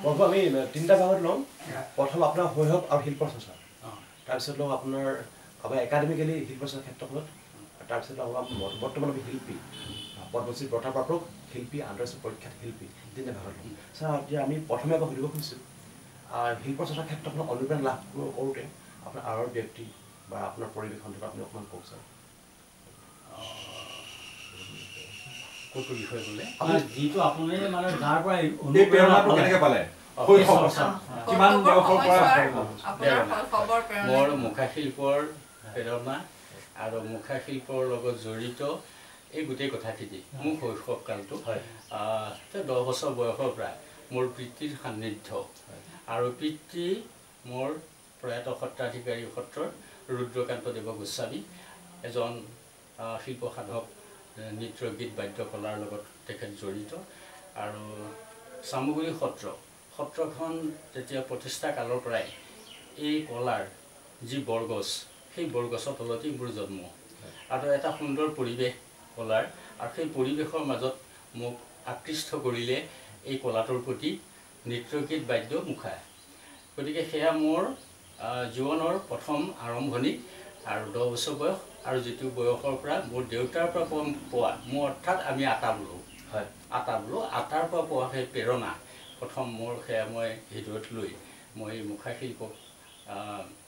প্ৰভু, আমি তিনিটা ভাগত ল'ম। প্ৰথম আপোনাৰ শৈশৱ আৰু শিল্প চৰ্চা, তাৰপিছত লওঁ আপোনাৰ একাডেমিকেলি শিল্প চৰ্চা ক্ষেত্ৰখনত, তাৰপিছত লওঁ বৰ্তমান আমি শিল্পী, পদ্মশ্ৰী বঁটা প্ৰাপক শিল্পী, আন্তঃৰাষ্ট্ৰীয় প্ৰখ্যাত শিল্পী, তিনিটা ভাগত ল'ম। ছাৰ, এতিয়া আমি প্ৰথমে আকৌ সুধিব খুজিছোঁ, শিল্প চৰ্চা ক্ষেত্ৰখনত অনুপ্ৰেৰণা লাভ কৰোঁতে আপোনাৰ আঁৰৰ ব্যক্তি বা আপোনাৰ পৰিৱেশ সন্দৰ্ভত আপুনি অকণমান কওক ছাৰ। কোনটো বিষয় বোলে? যিটো আপুনি মানে যাৰ পৰা প্ৰেৰণাটো কেনেকৈ পালে? কিমান বয়সৰ পৰা? মোৰ মুখাশিল্পৰ প্ৰেৰণা আৰু মুখাশিল্পৰ লগত জড়িত এই গোটেই কথাখিনি মোৰ শৈশৱ কালটো 10 বছৰ বয়সৰ পৰা মোৰ পিতৃৰ সান্নিধ্য আৰু পিতৃ মোৰ প্ৰয়াত সত্ৰাধিকাৰী সত্ৰৰ ৰুদ্ৰকান্ত দেৱ গোস্বামী, এজন শিল্প সাধক, নৃত্য গীত বাদ্যকলাৰ লগত তেখেত জড়িত। আৰু চামগুৰি সত্ৰখন তেতিয়া প্ৰতিষ্ঠা কালৰ পৰাই এই কলাৰ যি বৰগছ, সেই বৰগছৰ তলতেই মোৰ জন্ম আৰু এটা সুন্দৰ পৰিৱেশ কলাৰ, আৰু সেই পৰিৱেশৰ মাজত মোক আকৃষ্ট কৰিলে এই কলাটোৰ প্ৰতি, নৃত্য গীত বাদ্য মুখা। গতিকে সেয়া মোৰ জীৱনৰ প্ৰথম আৰম্ভণি আৰু 10 বছৰ বয়স, আৰু যিটো বয়সৰ পৰা মোৰ দেউতাৰ পৰা পোৱা, মোৰ অৰ্থাৎ আমি আতা বোলো, হয়, আতা বোলো, আতাৰ পৰা পোৱা সেই প্ৰেৰণা প্ৰথম মোৰ সেয়া মই হৃদয়ত লৈ মই মুখাশিল্পক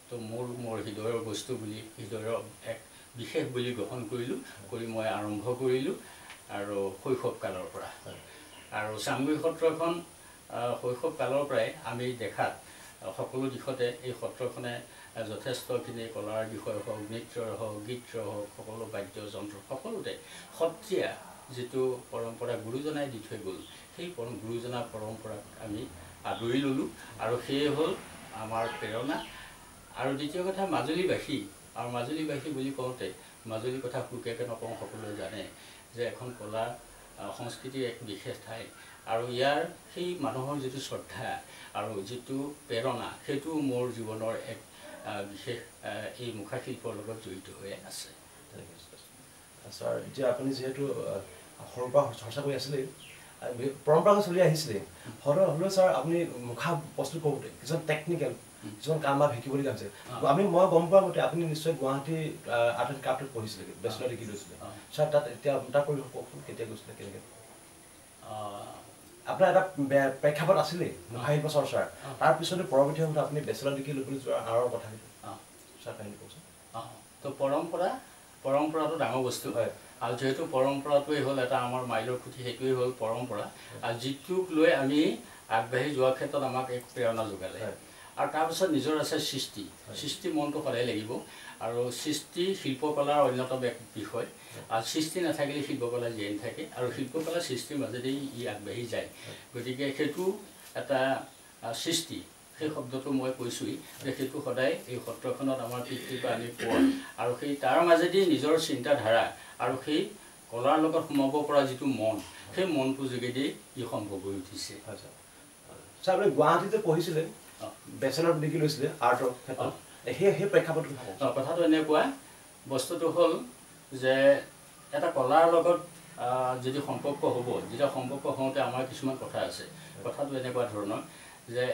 তো মোৰ হৃদয়ৰ বস্তু বুলি, হৃদয়ৰ এক বিশেষ বুলি গ্ৰহণ কৰিলোঁ, কৰি মই আৰম্ভ কৰিলোঁ আৰু শৈশৱ কালৰ পৰা। আৰু চামগুৰি সত্ৰখন শৈশৱ কালৰ পৰাই আমি দেখাত সকলো দিশতে এই সত্ৰখনে যথেষ্টখিনি কলাৰ বিষয় হওক, নৃত্যৰ হওক, গীতৰ হওক, সকলো বাদ্যযন্ত্ৰ সকলোতে সত্ৰীয়া যিটো পৰম্পৰা গুৰুজনাই দি থৈ গ'ল, সেই গুৰুজনাৰ পৰম্পৰাক আমি আদৰি ল'লোঁ আৰু সেয়ে হ'ল আমাৰ প্ৰেৰণা। আৰু দ্বিতীয় কথা, মাজুলীবাসী, আৰু মাজুলীবাসী বুলি কওঁতে মাজুলীৰ কথা সুকীয়াকৈ নকওঁ, সকলোৱে জানে যে এখন কলা সংস্কৃতিৰ এক বিশেষ ঠাই আৰু ইয়াৰ সেই মানুহৰ যিটো শ্ৰদ্ধা আৰু যিটো প্ৰেৰণা, সেইটো মোৰ জীৱনৰ এক বিশেষ এই মুখাশিল্পৰ লগত জড়িত হৈ আছে। ছাৰ, এতিয়া আপুনি যিহেতু সৰুৰ পৰা চৰ্চা কৰি আছিলে, পৰম্পৰাগত চলি আহিছিলে, হ'লেও ছাৰ আপুনি মুখা প্ৰস্তুত কৰোঁতে কিছুমান টেকনিকেল কিছুমান কাম বা শিকিবলগীয়া হৈছে। মই গম পোৱা মতে আপুনি নিশ্চয় গুৱাহাটী আৰ্ট এণ্ড ক্ৰাফ্টত পঢ়িছিলে, বেচেলৰ ডিগ্ৰী লৈছিলে। ছাৰ, তাত এতিয়া তাৰ পৰিৱেশ কওকচোন, কেতিয়া গৈছিলে, কেনেকৈ? আপোনাৰ এটা প্ৰেক্ষাপট আছিলেই মুখাশিল্প চৰ্চাৰ, তাৰপিছতে পৰৱৰ্তী সময়ত আপুনি বেচেলৰ ডিগ্ৰী ল'বলৈ যোৱাৰ আঁৰৰ কথা ছাৰ কাহিনী কওকচোন। তো পৰম্পৰাটো ডাঙৰ বস্তু হয়, আৰু যিহেতু পৰম্পৰাটোৱেই হ'ল এটা আমাৰ মাইলৰ খুঁটি, সেইটোৱেই হ'ল পৰম্পৰা, আৰু যিটোক লৈ আমি আগবাঢ়ি যোৱাৰ ক্ষেত্ৰত আমাক এক প্ৰেৰণা যোগালে। আৰু তাৰপিছত নিজৰ আছে সৃষ্টি, সৃষ্টি মনটো সদায় লাগিব, আৰু সৃষ্টি শিল্পকলাৰ অন্যতম এক বিষয়, আৰু সৃষ্টি নাথাকিলে শিল্পকলা জীয়াই নাথাকে, আৰু শিল্পকলা সৃষ্টিৰ মাজেদি ই আগবাঢ়ি যায়। গতিকে সেইটো এটা সৃষ্টি, সেই শব্দটো মই কৈছোঁৱেই যে সেইটো সদায় এই সত্ৰখনত আমাৰ পিতৃৰ পৰা আমি পোৱা, আৰু সেই তাৰ মাজেদি নিজৰ চিন্তাধাৰা আৰু সেই কলাৰ লগত সোমাব পৰা যিটো মন, সেই মনটোৰ যোগেদি ই সম্ভৱ হৈ উঠিছে। হয় ছাৰ। ছাৰ, আপুনি গুৱাহাটীতে পঢ়িছিলে, বেচেলৰ ডিগ্ৰী লৈছিলে আৰ্টৰ ক্ষেত্ৰত, সেই প্ৰেক্ষাপটটো? কথাটো এনেকুৱা, বস্তুটো হ'ল যে এটা কলাৰ লগত যদি সম্পৰ্ক হ'ব, যেতিয়া সম্পৰ্ক হওঁতে আমাৰ কিছুমান কথা আছে। কথাটো এনেকুৱা ধৰণৰ যে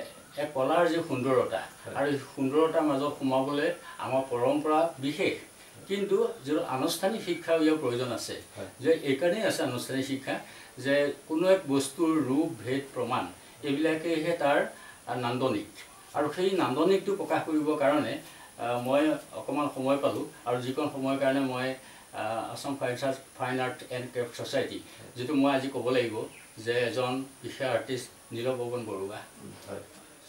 এক কলাৰ যি সুন্দৰতা, আৰু সুন্দৰতাৰ মাজত সোমাবলৈ আমাৰ পৰম্পৰা বিশেষ, কিন্তু যিটো আনুষ্ঠানিক শিক্ষাও ইয়াৰ প্ৰয়োজন আছে, যে এইকাৰণেই আছে আনুষ্ঠানিক শিক্ষা, যে কোনো এক বস্তুৰ ৰূপ ভেদ প্ৰমাণ এইবিলাকেইহে তাৰ নান্দনিক, আৰু সেই নান্দনিকটো প্ৰকাশ কৰিবৰ কাৰণে মই অকণমান সময় পালোঁ, আৰু যিকণ সময়ৰ কাৰণে মই Assam fine art and craft society, যিটো মই আজি ক'ব লাগিব যে এজন বিশেষ আৰ্টিষ্ট নীলপৱন বৰুৱা,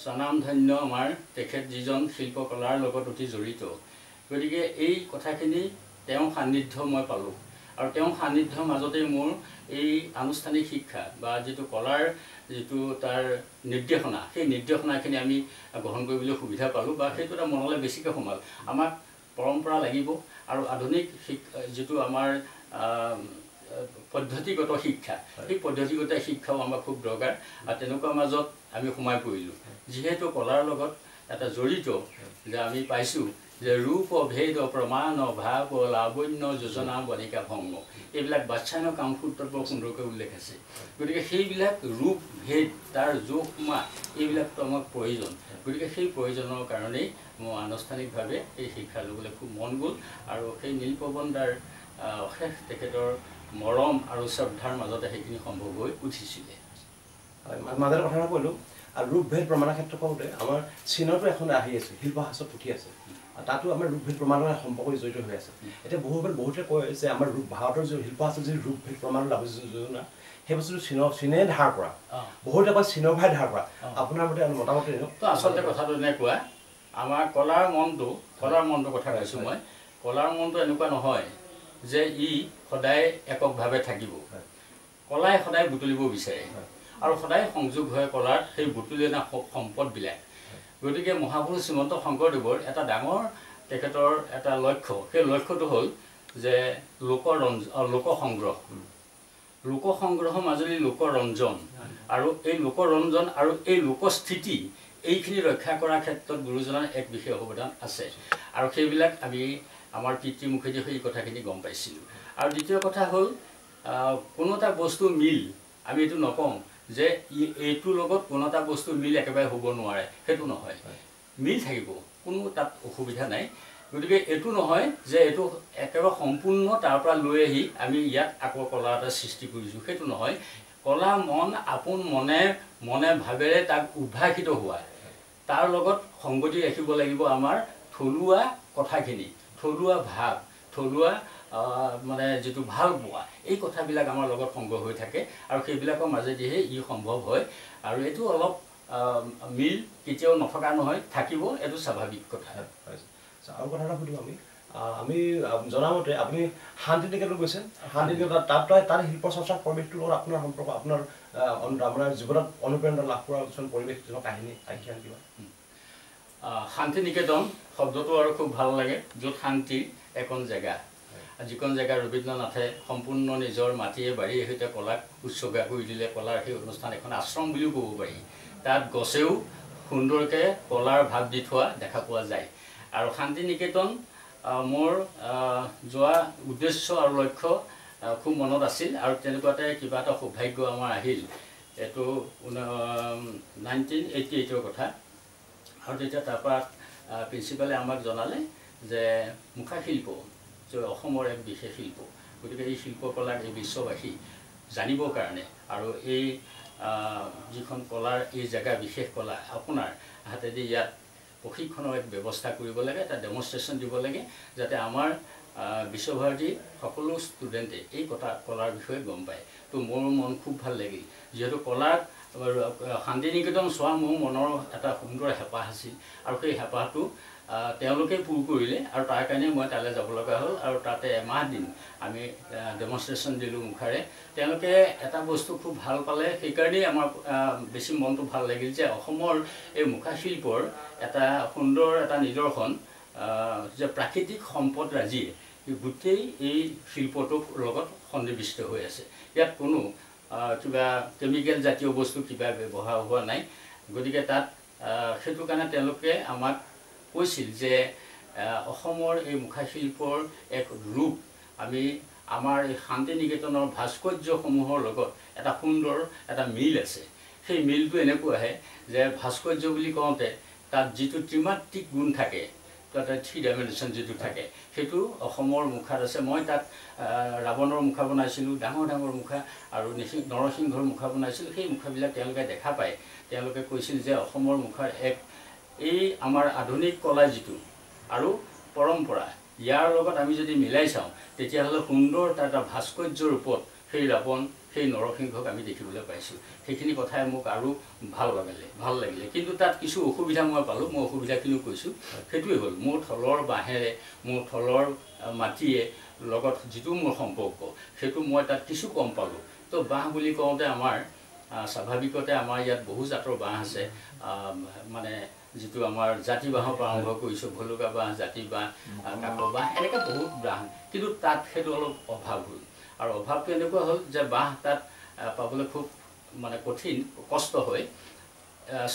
স্বনামধন্য আমাৰ তেখেত, যিজন শিল্পকলাৰ লগত অতি জড়িত। গতিকে এই কথাখিনি তেওঁৰ সান্নিধ্য মই পালোঁ, আৰু তেওঁৰ সান্নিধ্যৰ মাজতেই মোৰ এই আনুষ্ঠানিক শিক্ষা বা যিটো কলাৰ যিটো তাৰ নিৰ্দেশনা, সেই নিৰ্দেশনাখিনি আমি গ্ৰহণ কৰিবলৈ সুবিধা পালোঁ, বা সেইটো এটা মনলৈ বেছিকৈ সোমাল। আমাক পৰম্পৰা লাগিব আৰু আধুনিক যিটো আমাৰ পদ্ধতিগত শিক্ষা, সেই পদ্ধতিগত শিক্ষাও আমাক খুব দৰকাৰ, আৰু তেনেকুৱা মাজত আমি সোমাই পৰিলোঁ। যিহেতু কলাৰ লগত এটা জড়িত যে আমি পাইছোঁ যে ৰূপ ভেদ প্ৰমাণ ভাৱ লাৱণ্য যোজনা বণিকা ভংগ, এইবিলাক বাৎসায়ন কামসূত্ৰত বৰ সুন্দৰকৈ উল্লেখ আছে। গতিকে সেইবিলাক ৰূপ ভেদ তাৰ জোখ মাখ এইবিলাকতো আমাক প্ৰয়োজন। গতিকে সেই প্ৰয়োজনৰ কাৰণেই মোৰ আনুষ্ঠানিকভাৱে এই শিক্ষা ল'বলৈ খুব মন গ'ল। আৰু সেই নীলপৱন দাৰ অশেষ তেখেতৰ মৰম আৰু শ্ৰদ্ধাৰ মাজতে সেইখিনি সম্ভৱ হৈ উঠিছিলে। মাজতে কথা এটা ক'লোঁ, আৰু ৰূপ ভেদ প্ৰমাণৰ ক্ষেত্ৰত কওঁতে আমাৰ চীনতো এখন আহি আছে শিল্পশাস্ত্ৰত পুথি আছে, তাতো আমাৰ ৰূপ ভেদ প্ৰমাণৰ সম্পৰ্ক জড়িত হৈ আছে। এতিয়া বহুতে কয় যে আমাৰ ৰূপ ভাৰতৰ যি শিল্পশাস্ত্ৰত যি ৰূপ ভেদ প্ৰমাণ লাভ যোজনা, সেই বস্তুটো চীনে ধাৰ কৰা, বহুতে কয় চীনৰ পৰাই ধাৰ কৰা। আপোনাৰ মতে মতামত? তো আচলতে কথাটো এনেকুৱা, আমাৰ কলাৰ মনটোৰ কথা কৈছোঁ মই। কলাৰ মনটো এনেকুৱা নহয় যে ই সদায় এককভাৱে থাকিব। কলাই সদায় বুটলিব বিচাৰে আৰু সদায় সংযোগ হয় কলাৰ সেই বুটলি অনা সম্পদবিলাক। গতিকে মহাপুৰুষ শ্ৰীমন্ত শংকৰদেৱৰ এটা ডাঙৰ তেখেতৰ এটা লক্ষ্য, সেই লক্ষ্যটো হ'ল যে লোকসংগ্ৰহ, লোকসংগ্ৰহৰ মাজেদি লোকৰঞ্জন, আৰু এই লোকৰঞ্জন আৰু এই লোকস্থিতি এইখিনি ৰক্ষা কৰাৰ ক্ষেত্ৰত গুৰুজনাৰ এক বিশেষ অৱদান আছে। আৰু সেইবিলাক আমি আমাৰ পিতৃমুখেদি সেই কথাখিনি গম পাইছিলোঁ। আৰু দ্বিতীয় কথা হ'ল, কোনো এটা বস্তু মিল আমি এইটো নকওঁ যে এইটোৰ লগত কোনো এটা বস্তু মিল একেবাৰে হ'ব নোৱাৰে, সেইটো নহয়। মিল থাকিব, কোনো তাত অসুবিধা নাই। গতিকে এইটো নহয় যে এইটো একেবাৰে সম্পূৰ্ণ তাৰ পৰা লৈ আহি আমি ইয়াত আকৌ কলা এটা সৃষ্টি কৰিছোঁ, সেইটো নহয়। কলা মন আপোন মনে মনে ভাৱেৰে তাক উদ্ভাসিত হোৱা, তাৰ লগত সংগতি ৰাখিব লাগিব আমাৰ থলুৱা কথাখিনি, থলুৱা ভাৱ, থলুৱা মানে যিটো ভাল পোৱা, এই কথাবিলাক আমাৰ লগত সংগ হৈ থাকে আৰু সেইবিলাকৰ মাজেদিহে ই সম্ভৱ হয়। আৰু এইটো অলপ মিল কেতিয়াও নথকা নহয়, থাকিব, এইটো স্বাভাৱিক কথা। আৰু কথা এটা সুধিম, আমি জনামতে আপুনি শান্তি নিকেতন গৈছে, শান্তি নিকেতন তাত শিল্প চৰ্চাৰ পৰিৱেশটোৰ লগত আপোনাৰ সম্পৰ্ক, আপোনাৰ আপোনাৰ জীৱনত অনুপ্ৰেৰণা লাভ কৰা কিছুমান পৰিৱেশ, কিছুমান কাহিনী আখ্যান কিবা? শান্তি নিকেতন শব্দটো আৰু খুব ভাল লাগে, য'ত শান্তিৰ এখন জেগা, যিখন জেগা ৰবীন্দ্ৰনাথে সম্পূৰ্ণ নিজৰ মাটিয়ে বাৰীয়ে সৈতে কলাক উৎসৰ্গা কৰি দিলে। কলাৰ সেই অনুষ্ঠান এখন আশ্ৰম বুলিও ক'ব পাৰি। তাত গছেও সুন্দৰকৈ কলাৰ ভাৱ দি থোৱা দেখা পোৱা যায়। আৰু শান্তি নিকেতন মোৰ যোৱা উদ্দেশ্য আৰু লক্ষ্য খুব মনত আছিল আৰু তেনেকুৱাতে কিবা এটা সৌভাগ্য আমাৰ আহিল। এইটো 1988ৰ কথা। আৰু তেতিয়া তাৰপৰা প্ৰিন্সিপালে আমাক জনালে যে মুখাশিল্প যে অসমৰ এক বিশেষ শিল্প, গতিকে এই শিল্পকলাক এই বিশ্ববাসী জানিবৰ কাৰণে আৰু এই যিখন কলাৰ এই জেগা বিশেষ কলা আপোনাৰ হাতেদি ইয়াত প্ৰশিক্ষণৰ এক ব্যৱস্থা কৰিব লাগে, এটা ডেমনষ্ট্ৰেশ্যন দিব লাগে, যাতে আমাৰ বিশ্বভাৰতীৰ সকলো ষ্টুডেণ্টে এই কলাৰ বিষয়ে গম পায়। তো মোৰ মন খুব ভাল লাগিল, যিহেতু কলাক শান্তি নিকেতন চোৱা মোৰ মনৰ এটা সুন্দৰ হেঁপাহ আছিল আৰু সেই হেঁপাহটো তেওঁলোকে পূৰ কৰিলে আৰু তাৰ কাৰণে মই তালৈ যাব লগা হ'ল। আৰু তাতে এমাহ দিন আমি ডেমনষ্ট্ৰেশ্যন দিলোঁ মুখাৰে। তেওঁলোকে এটা বস্তু খুব ভাল পালে, সেইকাৰণেই আমাৰ বেছি মনটো ভাল লাগিল যে অসমৰ এই মুখাশিল্পৰ এটা সুন্দৰ এটা নিদৰ্শন যে প্ৰাকৃতিক সম্পদ ৰাজিয়ে গোটেই এই শিল্পটোৰ লগত সন্নিৱিষ্ট হৈ আছে। ইয়াত কোনো কিবা কেমিকেল জাতীয় বস্তু কিবা ব্যৱহাৰ হোৱা নাই। গতিকে তাত সেইটো কাৰণে তেওঁলোকে আমাক কৈছিল যে অসমৰ এই মুখাশিল্পৰ এক ৰূপ আমি আমাৰ এই শান্তি নিকেতনৰ ভাস্কৰ্যসমূহৰ লগত এটা সুন্দৰ এটা মিল আছে। সেই মিলটো এনেকুৱাহে যে ভাস্কৰ্য বুলি কওঁতে তাত যিটো ত্ৰিমাত্ৰিক গুণ থাকে, তাতে থ্ৰী ডাইমেনশ্যন যিটো থাকে, সেইটো অসমৰ মুখাত আছে। মই তাত ৰাৱণৰ মুখা বনাইছিলোঁ, ডাঙৰ ডাঙৰ মুখা, আৰু নৰসিংহৰ মুখা বনাইছিলোঁ। সেই মুখাবিলাক তেওঁলোকে দেখা পায় তেওঁলোকে কৈছিল যে অসমৰ মুখাৰ এক এই আমাৰ আধুনিক কলা যিটো আৰু পৰম্পৰা, ইয়াৰ লগত আমি যদি মিলাই চাওঁ তেতিয়াহ'লে সুন্দৰ তাৰ এটা ভাস্কৰ্যৰ ৰূপত সেই ৰাৱণ, সেই নৰসিংহক আমি দেখিবলৈ পাইছোঁ। সেইখিনি কথাই মোক আৰু ভাল লাগিলে। কিন্তু তাত কিছু অসুবিধা মই পালোঁ, মই অসুবিধাখিনিও কৈছোঁ। সেইটোৱে হ'ল মোৰ থলৰ বাঁহেৰে, মোৰ থলৰ মাটিয়ে লগত যিটো মোৰ সম্পৰ্ক, সেইটো মই তাত কিছু কম পালোঁ। তো বাঁহ বুলি কওঁতে আমাৰ স্বাভাৱিকতে আমাৰ ইয়াত বহু জাতৰ বাঁহ আছে, মানে যিটো আমাৰ জাতি বাঁহৰ পৰা আৰম্ভ কৰিছোঁ, ভলুকা বাঁহ, জাতি বাঁহ, কাক বাঁহ, এনেকৈ বহুত বাঁহ। কিন্তু তাত সেইটো অলপ অভাৱ হ'ল। আৰু অভাৱটো এনেকুৱা হ'ল যে বাঁহ তাত পাবলৈ খুব মানে কঠিন, কষ্ট হয়।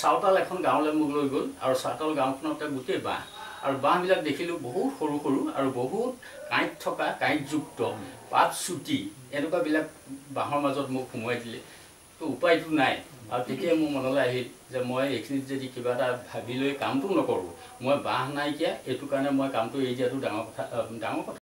চাওতাল এখন গাঁৱলৈ মোক লৈ গ'ল আৰু চাওতাল গাঁওখনত গোটেই বাঁহ, আৰু বাঁহবিলাক দেখিলোঁ বহুত সৰু সৰু আৰু বহুত কাঁইট থকা, কাঁইটযুক্ত, পাত চুটি, এনেকুৱাবিলাক বাঁহৰ মাজত মোক সোমোৱাই দিলে। তো উপায়টো নাই। আৰু তেতিয়াই মোৰ মনলৈ আহিল যে মই এইখিনিত যদি কিবা এটা ভাবি লৈ কামটো নকৰোঁ, মই বাঁহ নাইকিয়া, এইটো কাৰণে মই কামটো এৰি দিয়াটো ডাঙৰ কথা, ডাঙৰ কথা।